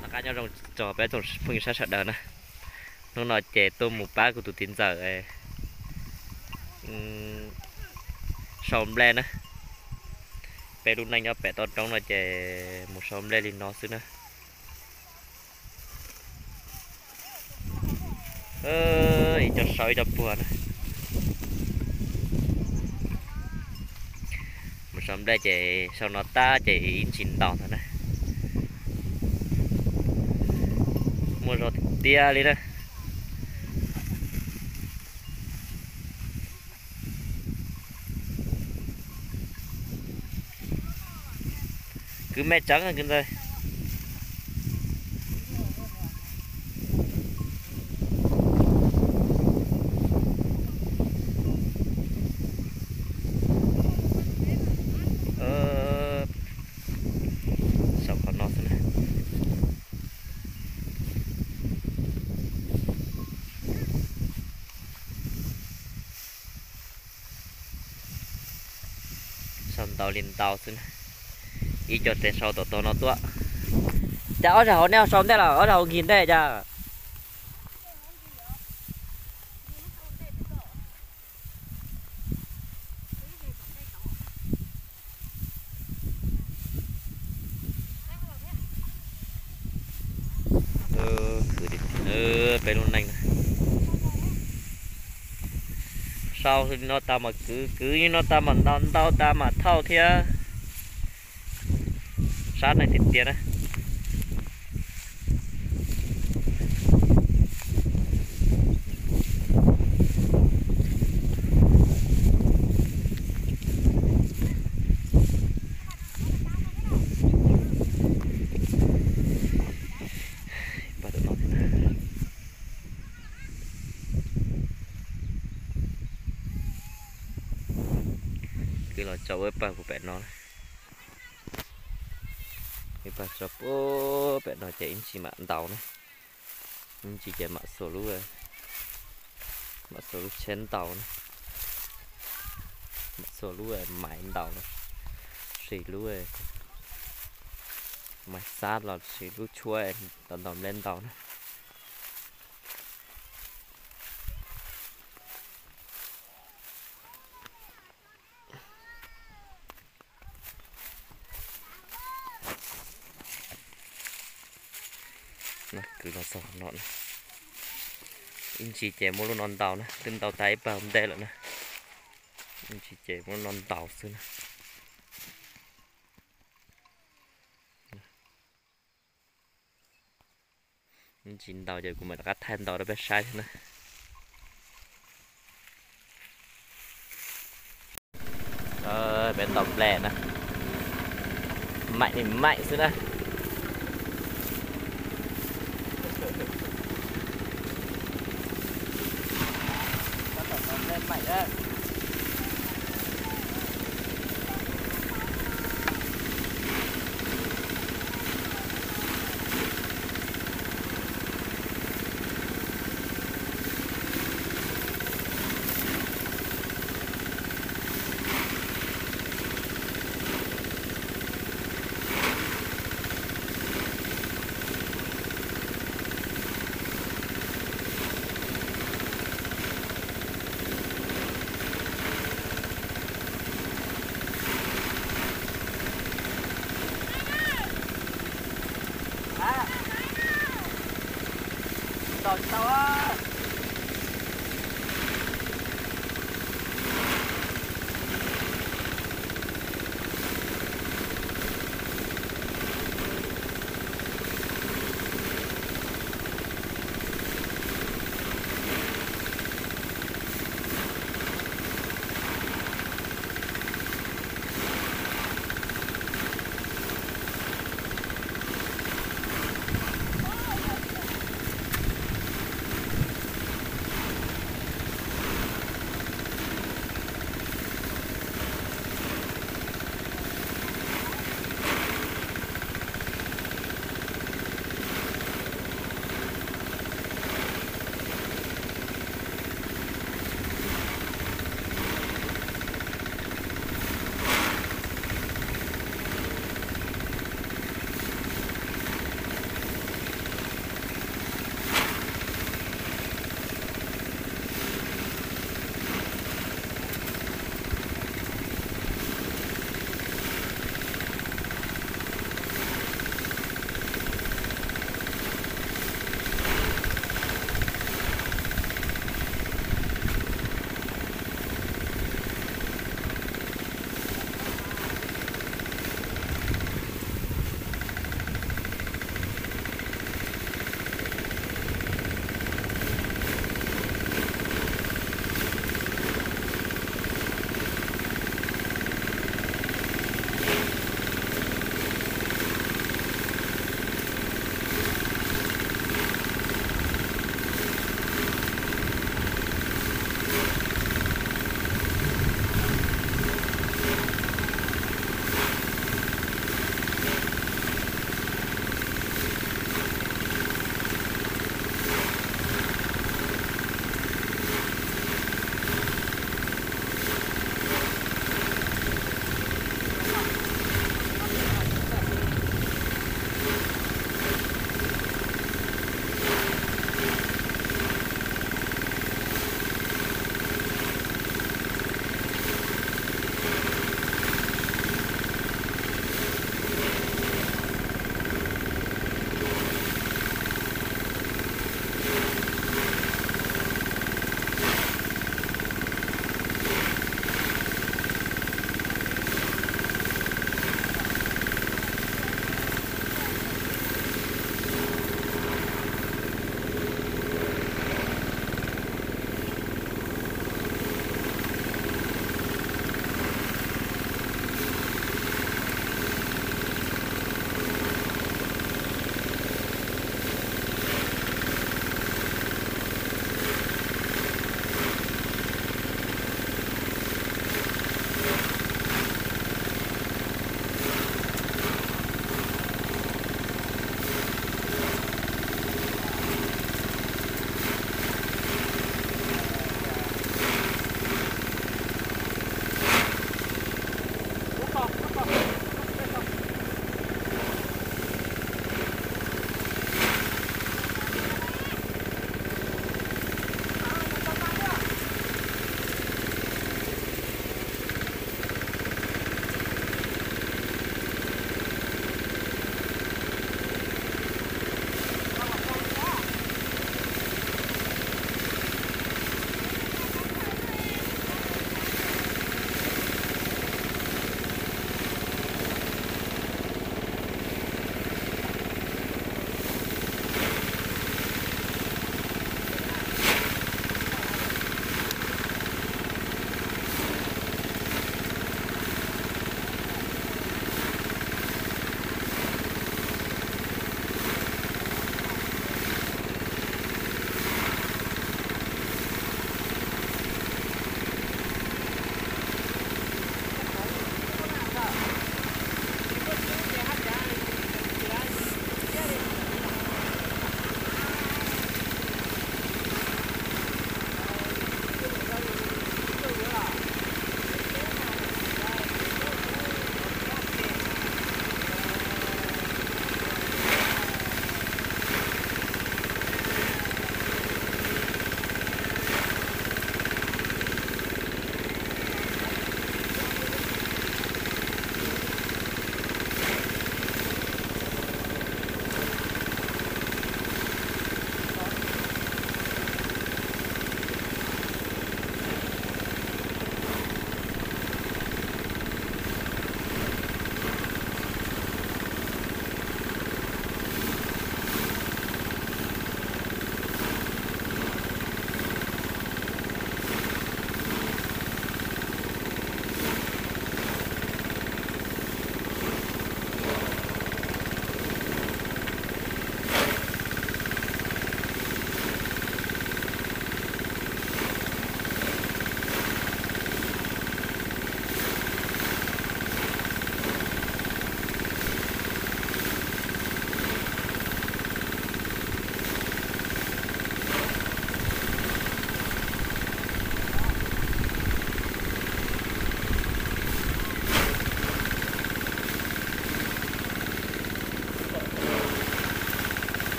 Rov qab nyob zoo tso peb tsoom phooj ywg sab sawv daws na. Hnub no ces tuaj mus pab kuv tus txiv ntxawm sau nplej na. Peb lub neej nyob pem toj roob no ces mus sau nplej li no xwb na. Ib co sau ib co puag na. Mus sau nplej ces sau no tab ces ib ntsis ntaus ntag na. Muaj zog tiag tiag li na. Kwv me tseeb kwv ntxawg. Sau qhov no xwb na. Sau ntau li ntau xwb na. Ib co tseem sau tom tog no tuaj. Cas ob zag hauv nej ho sau ntej los ob zag hauv nkig ntej cas? Peb lub neej na. Sau li no tas mam kwv, kwv li no tas mam ntaus, ntaus tas mam thauj thiab. Sab neeg tiag tiag na. Kwv los tso ua pawg puag pem no. Ib pawg tso puag pem no ces ib ntsis mam ntaus na. Ib ntsis ces mam xuas lub, mam xuas lub tsheb ntaus na. Mam xuas lub maiv ntaus na. Siv lub maiv xab los sis lub tshuab ntaus ntaus nplej ntaus na. Kwv los txog no, ib ntsis ces muab lub no ntaus na, twb ntaus tag ib pawg ntej lawm na. Ib ntsis ces muab lub no ntaus xwb na. Ib ntsis ntaus ces kuv mam rov qab thaij ntaus rau peb saib thiab na. Peb ntaus nplej na, maim li maim xwb na.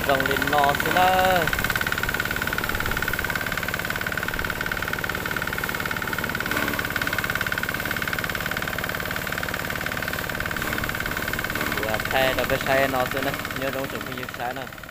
Zoo li no xwb na. Kuv thaij rau peb saib no xwb na, nyob zoo tsoom phooj ywg saib na.